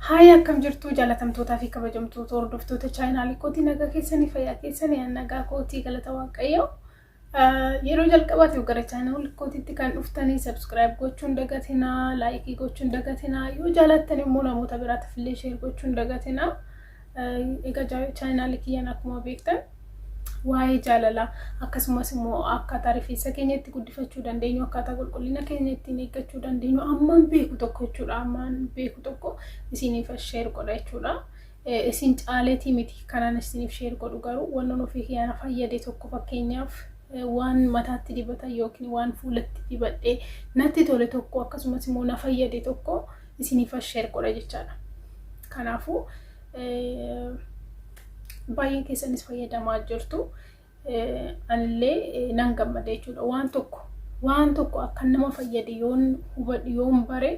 Haaya, akkam jirtu jaalatamtootaa fi kabajamtoota hordoftoota chaanaalii kootii? Nagaa keessanii, fayyaa keessanii? An nagaa kootii, galata Waaqayyoo. Yeroo jalqabaatiif gara chaanaalii kootiitti kan dhuftanii subscribe gochuun dagatinaa, like gochuun dagatinaa, yoo jaalattan immoo namoota biraatiif illee share gochuun dagatinaa. Egaa chaanaalii kiyyaan akkuma beektan waa'ee jaalalaa, akkasumas immoo akkaataa rifeensa keenya itti guddifachuu dandeenyu, akkaataa qulqullina keenya ittiin eeggachuu dandeenyu, ammaan beeku tokko jechuudha. Ammaan beeku tokko isiniif share godha jechuudha. Isin caaleetii miti kanaan isiniif share godhu, garuu wannoon ofii kiyyaan fayyade tokko, fakkeenyaaf waan mataatti dibatan yookiin waan fuulatti dibadhee natti tole tokko, akkasumas immoo na fayyade tokko isiniif share godha jechaadha. Kanaafuu baay'een keessanis fayyadamaa jirtu. Anillee nan gammada jechuudha. Waan tokko akka nama fayyade yoon hubadhu, yoon bare,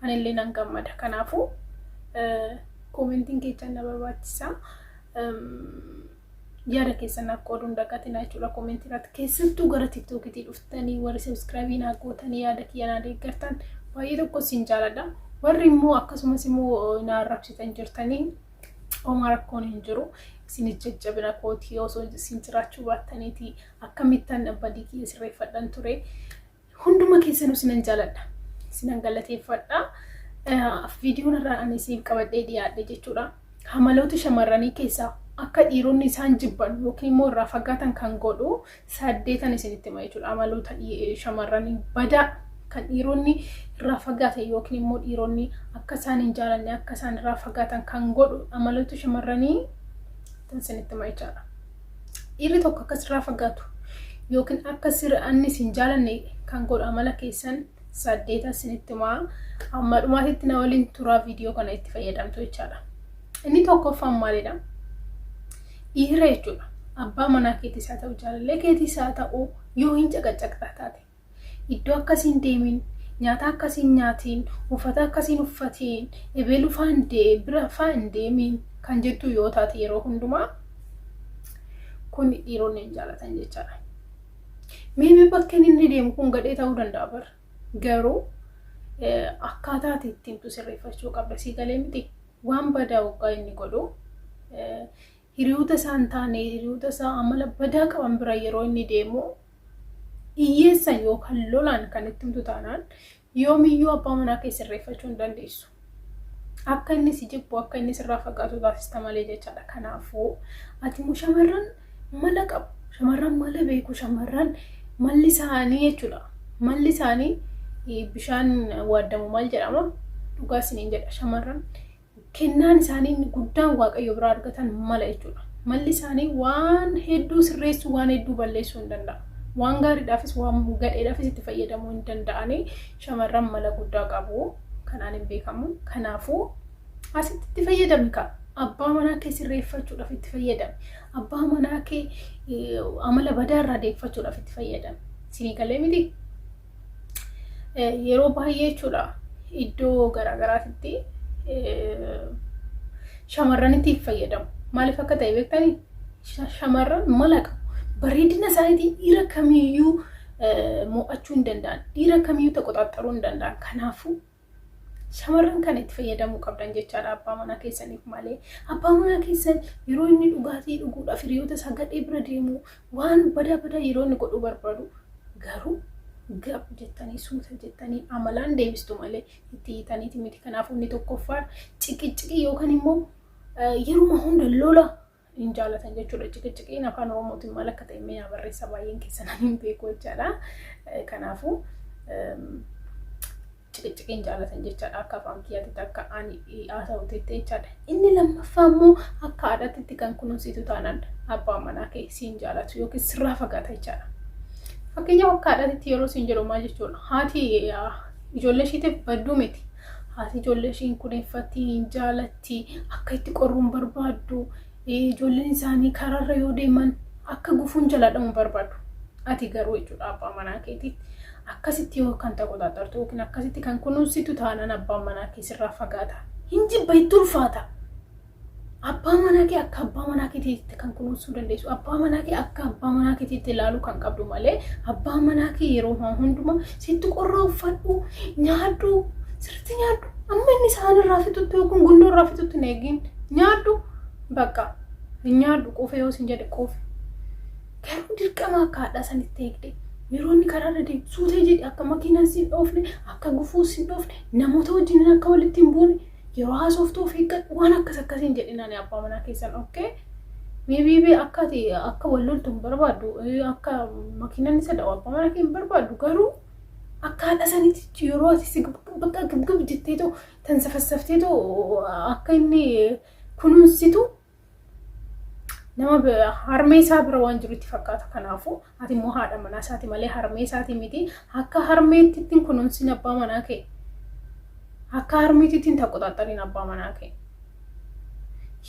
anillee nan gammada. Kanaafuu commentiin keessan na barbaachisa. Yaada keessan naaf qooduun dagatinaa jechuudha commentii irratti. Keessattuu gara TikTokiitii dhuftanii warri subscribe naa gootanii yaada kiyya naa deeggartan baay'ee tokko isin jaaladha. Warri immoo akkasumas immoo na arrabsitan jirtanii, homaa rakkoon hin jiru. Isin jajjabina kootii, osoo isin jiraachuu baattaniiti akkamittan badii kiyya sirreeffadhan ture? Hunduma keessanuu sinan jaaladha. Sinan galateeffadha. Viidiyoon irraa ani isiniif qabadhee dhiyaadhe jechuudha. Amaloota shamarranii keessaa akka dhiironni isaan jibban yookiin immoo irraa fagaatan kan godhu saddeetan isinitti hima jechuudha. Amaloota shamarranii badaa kan dhiironni irraa fagaatan yookiin immoo dhiironni akka isaan hin jaalanne, akka isaan irraa fagaatan kan godhu amaloota shamarranii isinitti hima jechaadha. Dhiirri tokko akka sirraa fagaatu yookiin akka inni isin jaalanne kan godhu amala keessan saddeeta isinitti himaa. Amma dhumaatitti na waliin turaa, viidiyoo kana itti fayyadamtu jechaadha. Inni tokkoffaan maalidha? Dhiira jechuudha. Abbaa manaa keetis haa ta'u, jaalallee keetis haa ta'u, yoo hin caqacaqxaa taate, iddoo akkasiin deemin, nyaata akkasiin nyaatiin, uffata akkasiin uffatiin, ebeelu faan bira faa hin deemin kan jettu yoo taate yeroo hundumaa, kun dhiironni hin jaalatan jechaadha. Maybe bakkeen inni deemu kun gadhee ta'uu danda'a bara. Garuu akkaataa ati ittiin sirreeffachuu qabda, sii galee miti? Waan badaa waggaa inni godhu, hiriyoota isaa hin taane, hiriyoota isaa amala badaa qaban bira yeroo inni deemu hiyyeessan yookaan lolaan kan itti himtu taanaan, yoomiyyuu abbaa manaa kee sirreeffachuu hin dandeessu. Akka inni si jibbu, akka inni sirraa fagaatu taasista malee jechaadha. Kanaafuu ati immoo, shamarran mala qabu. Shamarran mala beeku. Shamarran malli isaanii jechuudha. Malli isaanii bishaan waaddamu maal jedhama? Dhugaa isiniin jedha, shamarran kennaan isaanii inni guddaan Waaqayyo biraa argatan mala jechuudha. Malli isaanii waan hedduu sirreessuu, waan hedduu balleessuu hin danda'a. Waan gaariidhaafis waan gadheedhaafis itti fayyadamuu hin danda'anii. Shamarran mala guddaa qabu. Kanaan hin beekamu. Kanaafuu asitti itti fayyadami kaa. Abbaa manaa kee sirreeffachuudhaaf itti fayyadami. Abbaa manaa kee amala badaa irraa deeffachuudhaaf itti fayyadami. Isinii galee miti? Yeroo baay'ee jechuudha, iddoo garaagaraatitti shamarranitti fayyadamu. Maaliif akka ta'e beektanii? Shamarran mala qabu. Bareedina isaaniitiin dhiira kamiyyuu mo'achuu hin danda'an. Dhiira kamiyyuu toqoxaxxaruu hin danda'an. Kanaafuu shamarran kana itti fayyadamuu qabdan jechaadha abbaa manaa keessaniif malee. Abbaa manaa keessan yeroo inni dhugaatii dhuguudhaaf hiriyoota isaa gadhee bira deemu, waan badaa badaa yeroo inni godhuu barbaadu garuu gab jettanii, suuta jettanii amalaan deebistu malee itti hiitaniiti miti. Kanaafuu inni tokkoffaan ciqiciqii yookaan immoo yeruma hunda lola hin jaalatan jechuudha. Ciqiciqiin afaan Oromootiin maal akka ta'e mee barreessa, baay'een keessan hin beeku jechaadha. Kanaafuu ciqiciqiin jaalatan jechaadha akka afaan kiyyaatti, akka ani haasa'utti jechaadha. Inni lammaffaa immoo akka haadhaatti kan kunuunsitu taanaan abbaan manaa kee siin jaalatu yookiin sirraa fagaata jechaadha. Fakkeenyaaf akka haadhaatti yeroo siin jedhu maal jechuudha? Haati ijoollee ishiitiif badduu miti. Haati ijoollee ishiin kunuunfatti, hin jaalatti, akka itti qorruun barbaaddu, ijoolleen isaanii karaarra yoo deeman akka gufuun jalaa dhamu barbaadu. Ati garuu jechuudha abbaa manaa keetiitti akkasitti yoo kan taqoxaxartu yookiin akkasitti kan kunuunsitu taanaan abbaan manaa kee sirraa fagaata. Hin jibba, itti ulfaata. Abbaa manaa kee akka abbaa manaa keetiitti kan kunuunsuu dandeessu. Abbaa manaa kee akka abbaa manaa keetiitti ilaaluu kan qabdu malee, abbaa manaa kee yeroo hundumaa sitti qorraa uffadhu, nyaadhu, sirriitti nyaadhu. Amma inni sahan irraa fixutti yookiin gundoo irraa fixutti hin eegin. Nyaadhu bakka hin nyaadhu quufe yoo sin jedhe quufe. Garuu dirqama akka haadhaa sanitti eegde. Yeroo inni karaarra deemu suutee jedhi akka makiinaan si hin dhoofne, akka gufuu si hin dhoofne, namoota wajjin akka walitti hin buune, yeroo haasoftu of eeggadhu waan akkas akkasiin jedhin ani abbaa manaa keessan okkee. Maybe akka ati akka wal loltu hin barbaaddu, akka makiinaan isa dha'u abbaa manaa kee hin barbaaddu garuu akka haadha sanitti yeroo ati si bakka gibgib jetteetoo tansafasafteetoo akka inni kunuunsitu nama harmee isaa bira waan jiru itti fakkaata. Kanaafuu ati immoo haadha manaa isaati malee harmee isaati miti. Akka harmeetti ittiin kunuunsin abbaa manaa kee. Akka harmeetti ittiin taqoxaxxariin abbaa manaa kee.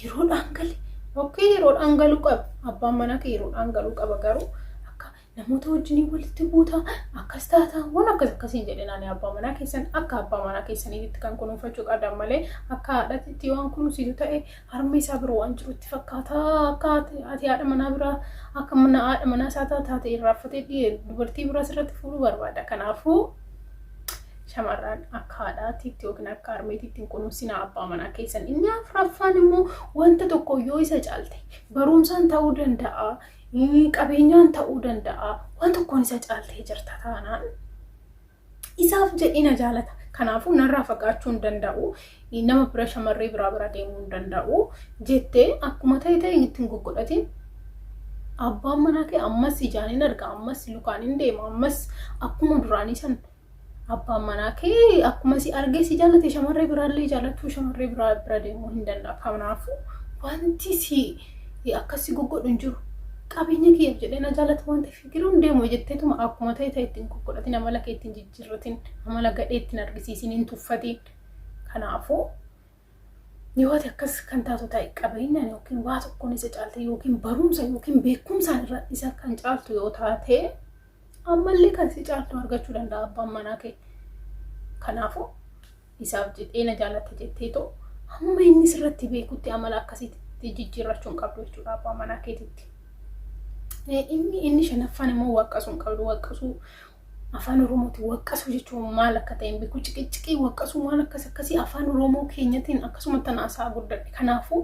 Yeroodhaan gali. Okkee yeroodhaan galuu qaba. Abbaan manaa kee yeroodhaan galuu qaba garuu akka namoota wajjin walitti buuta akkas taata waan akkas akkasiin jedhin ani abbaa manaa keessan akka abbaa manaa keessaniitti kan kunuunfachuu qabdan malee akka haadhatitti waan kunuunsitu ta'e harmee isaa bira waan jiru itti fakkaata akka ati haadha manaa bira akka mana haadha manaa isaa taate irraanfatee dubartii biraa sirratti fuudhuu barbaada. Kanaafuu shamarran akka haadhaatiitti yookiin akka harmeetiitti hin kunuunsinaa abbaa manaa keessan. Inni afuraffaan immoo wanta tokko yoo isa caalte barumsaan ta'uu danda'a, qabeenyaan ta'uu danda'a, waan tokkoon isa caaltee jirta taanaan isaaf jedhee na jaalata. Kanaafuu narraa fagaachuu hin danda'u, nama bira shamarree biraa bira deemuu hin danda'u jettee akkuma ta'e ta'e ittiin goggodhatiin abbaan manaa kee ammas ijaan hin arga, ammas lukaan hin deema, ammas akkuma duraanii san abbaan manaa kee akkuma si argee si jaalate shamarree biraallee jaalachuu shamarree biraa bira deemuu hin danda'a. Kanaafuu wanti si akkas si goggodhu hin jiru. Qabeenya kiyyaaf jedhee na jaalata waan ta'eef giruu hin deemu jetteetuma akkuma ta'e ta'e ittiin goggodhatin amala kee ittiin jijjiirratin amala gadhee ittiin argisiisin hin tuffatin. Kanaafuu yoo ati akkas kan taatu ta'e qabeenyaan yookiin waa tokkoon isa caalte yookiin barumsa yookiin beekumsaan irra isa kan caaltu yoo taate ammallee kan si caaltu argachuu danda'a abbaan manaa kee. Kanaafuu isaaf jedhee na jaalatta jettee too hamma inni sirratti beekutti amala akkasiitti jijjiirrachuu hin qabdu jechuudha abbaa manaa keetitti. Inni shanaffaan immoo waqqasuu hin qabdu. Waqqasuu afaan Oromootiin waqqasuu jechuun maal akka ta'e hin beeku. Ciqiciqii waqqasuu waan akkas akkasii afaan Oromoo keenyatiin akkasuma tanaasaa guddadhe. Kanaafuu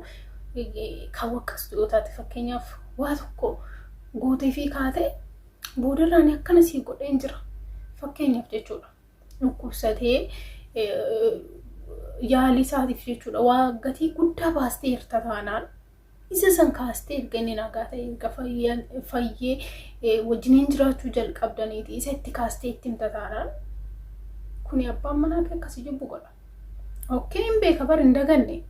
kan waqqastu yoo taate fakkeenyaaf waa tokko gootee fi kaatee boodarraan akkana sii godheen jira. Fakkeenyaaf jechuudha. Dhukkubsatee yaalii isaatiif jechuudha. Waa gatii guddaa baastee jirta taanaan isa san kaastee erga inni nagaa ta'e erga fayyee wajjiniin jiraachuu jalqabdaniiti isa itti kaastee itti himta taanaan kuni abbaan manaa kee akkasii jibbu godha. Okkee hin beeka bar hin daganne.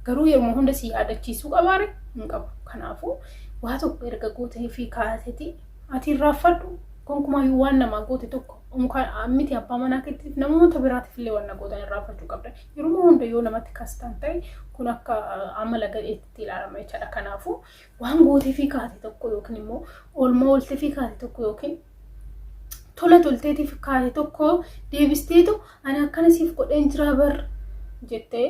Garuu yeroo hunda si yaadachiisuu qabaare hin qabu. Kanaafuu waa tokko erga gootee fi kaaseti ati irraanfadhu gonkumaayyuu waan namaa goote tokko miti abbaa manaa keetiif namoota biraatiif illee waan gootan irraanfachuu qabda. Yeroo hunda yoo namatti kastan ta'e kun akka amala gadheetti ilaalama jechaadha. Kanaafuu waan gootee fi kaate tokko yookiin immoo oolmaa ooltee fi kaate tokko yookiin tola tolteetiif kaate tokko deebisteetu ani akkana siif godheen jira bar jettee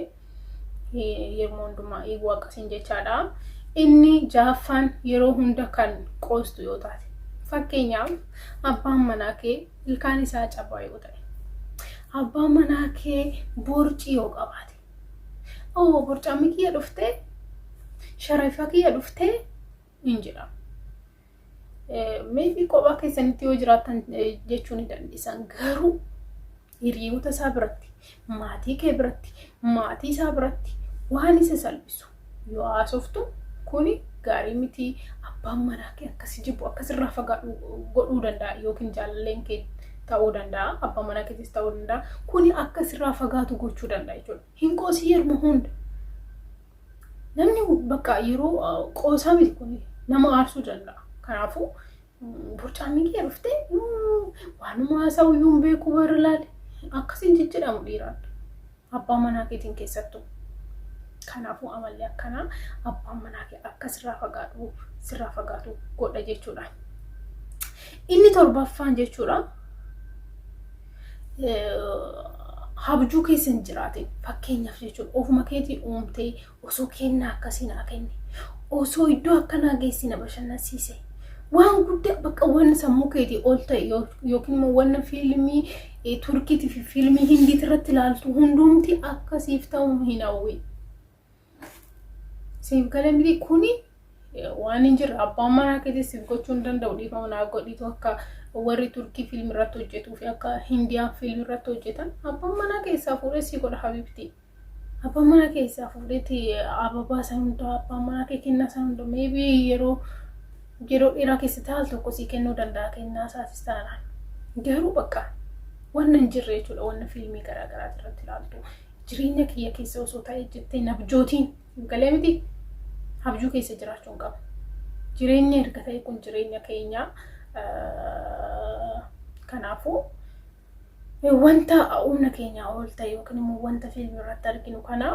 yeroo hundumaa eeguu akkasiin jechaadha. Inni jaaffaan yeroo hunda kan qoostu yoo taate fakkeenyaaf abbaan manaa kee ilkaan isaa cabaa yoo ta'e abbaan manaa kee borcii yoo qabaate oo borcaamni kiyya dhuftee sharafa kiyya dhuftee hin jedhamu. Maybe kophaa keessanitti yoo jiraattan jechuu ni dandeessan garuu hiriyoota isaa biratti maatii kee biratti maatii isaa biratti waan isa salphisu yoo haasoftu kuni gaarii miti abbaan manaa kee akkasi jibbu akkasirraa fagaadhu godhuu danda'a yookiin jaalalleen kee ta'uu danda'a abbaan manaa keetis ta'uu danda'a kuni akkasirraa fagaatu gochuu danda'a jechuudha. Hin qoosii yeruma hunda. Namni bakka yeroo qoosaa miti kun nama aarsuu danda'a. Kanaafuu borcaamni kee dhuftee waanuma haasa'u iyyuu hin beeku warri laale akkasiin jijjiiramu dhiiraan abbaa manaa keetiin keessattuu. Kanaafuu amalli akkanaa abbaan manaa kee akka sirraa fagaatu sirraa fagaatu godha jechuudha. Inni torbaffaan jechuudha. Habjuu keessa hin jiraatin fakkeenyaaf jechuudha ofuma keetii uumtee osoo kennaa akkasii naa kenne osoo iddoo akkanaa geessi na bashannansiise Waan guddaa bakka waan sammuu keetii ol ta'e yookiin immoo wanna fiilmii Turkiitii fi fiilmii Hindiitii irratti ilaaltu hundumti akka siif ta'u hin hawwi. Siif galee miti? Kuni waan hin jirre abbaan manaa keetii siif gochuu hin danda'u. Dhiifama naa godhiitu, akka warri Turkii fiilmii irratti hojjetuu fi akka Hindiyaan fiilmii irratti hojjetan abbaan manaa keessaa fuudhee sii godha, habibti. Abbaan manaa keessaa fuudheeti ababaa san hunda, abbaan manaa kee kennaa san hunda maybe yeroo dheeraa keessatti haal tokko sii kennuu danda'a, kennaa isaatis taanaan. Garuu bakka wanna hin jirre jechuudha, wanna fiilmii garaa garaa irratti ilaaltu. Jireenya kiyya keessa osoo ta'e jettee nabjootiin galee miti, abjuu keessa jiraachuu hin qabu. Jireenya erga ta'e kun jireenya keenya. Kanaafuu wanta humna keenyaa ol ta'e yookiin immoo wanta fiilmii irratti arginu kana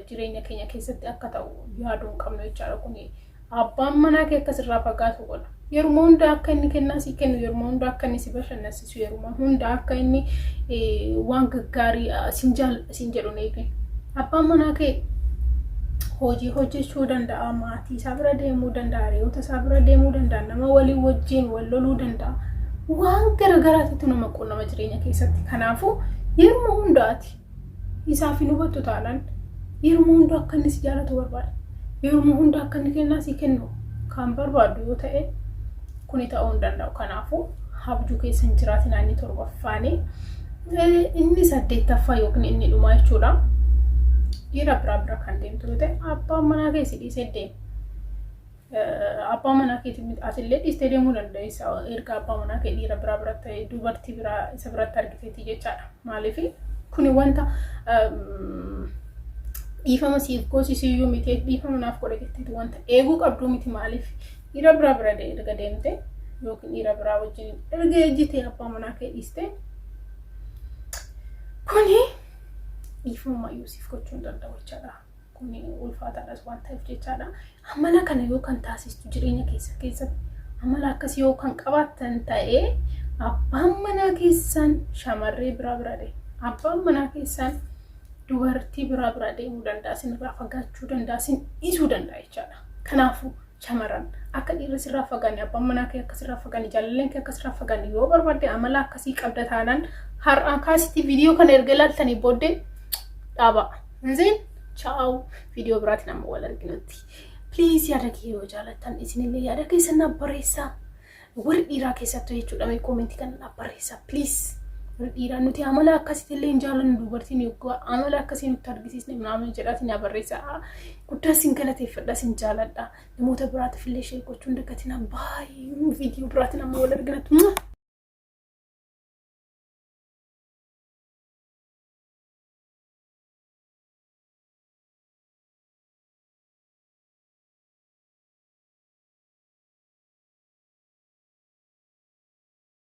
jireenya keenya keessatti akka ta'u yaaduu hin qabnu jechaadha. Kuni abbaan manaa kee akkasirraa fagaatu godha. Yeruma hunda akka inni kennaa sii kennu, yeruma hunda akka inni si bashannansiisu, yeruma hunda akka inni waan gaggaarii siin jedhu hin eegin. Abbaan manaa kee hojii hojjechuu danda'a, maatii isaa bira deemuu danda'a, hiriyoota isaa bira deemuu danda'a, nama walii wajjin wal loluu danda'a. Waan garagaraatitu nama quunnama jireenya keessatti. Kanaafuu yeruma hundaati isaaf hin hubattu taanaan, yeruma hunda akka inni si jaalatu barbaada. Yeruma hunda akka inni kennaa si kennu kan barbaadu yoo ta'e, kuni ta'uu hin danda'u. Kanaafuu abjuu keessa hin jiraatin inni torbaffaanii. Inni saddeettaffaa yookiin inni dhumaa jechuudha. Dhiira biraa bira kan deemtu yoo ta'e, abbaan manaa kee si dhiisee deema. Abbaa manaa keetii asillee dhiistee deemuu dandeessa, erga abbaa manaa kee dhiira biraa biratti, dubartii biraa isa biratti argiteeti jechaadha. Maaliif kuni wanta dhiifama siif goosisiyyuu miti, dhiifama naaf godhe jetteeti wanta eeguu qabduu miti. Maaliif dhiira biraa bira erga deemte yookiin dhiira biraa wajjin erga ejjitee abbaa manaa kee dhiiste, kuni dhiifama iyyuu siif gochuu hin danda'u jechaadha. Kuni ulfaataadhas waan ta'eef jechaadha. Amala kana yoo kan taasistu jireenya keessa keessatti amala akkasii yoo kan qabaattan ta'ee, abbaan manaa keessan shamarree biraa bira deema. Abbaan manaa keessan dubartii biraa bira deemuu danda'a, isinirraa fagaachuu danda'a, isin dhiisuu danda'a jechaadha. Kanaafuu shamarran, akka dhiirri sirraa fagaanne, abbaan manaa kee akka sirraa fagaanne, jaalalleen kee akka sirraa fagaanne yoo barbaadde, amala akkasii qabda taanaan, har'aa kaasitti viidiyoo kana erga ilaaltanii booddee dhaaba. Inzeen chaaw, viidiyoo biraatiin amma wal arginutti. Please, yaada kee yoo jaalattan isinillee yaada keessan naaf barreessaa. Warri dhiiraa keessattuu jechuudha, mee koomentii kana naaf barreessaa please. Warri dhiiraa, nuti amala akkasitti illee hin jaalannu, dubartiin yoggaa amala akkasii nutti argisiisne minaamin jedhaatiin naa barreessaa. Guddaa sin galateeffadha, sin jaaladha. Namoota biraatiif illee share gochuun dagatina. Baay'ee viidiyoo biraatiin amma wal arginatti.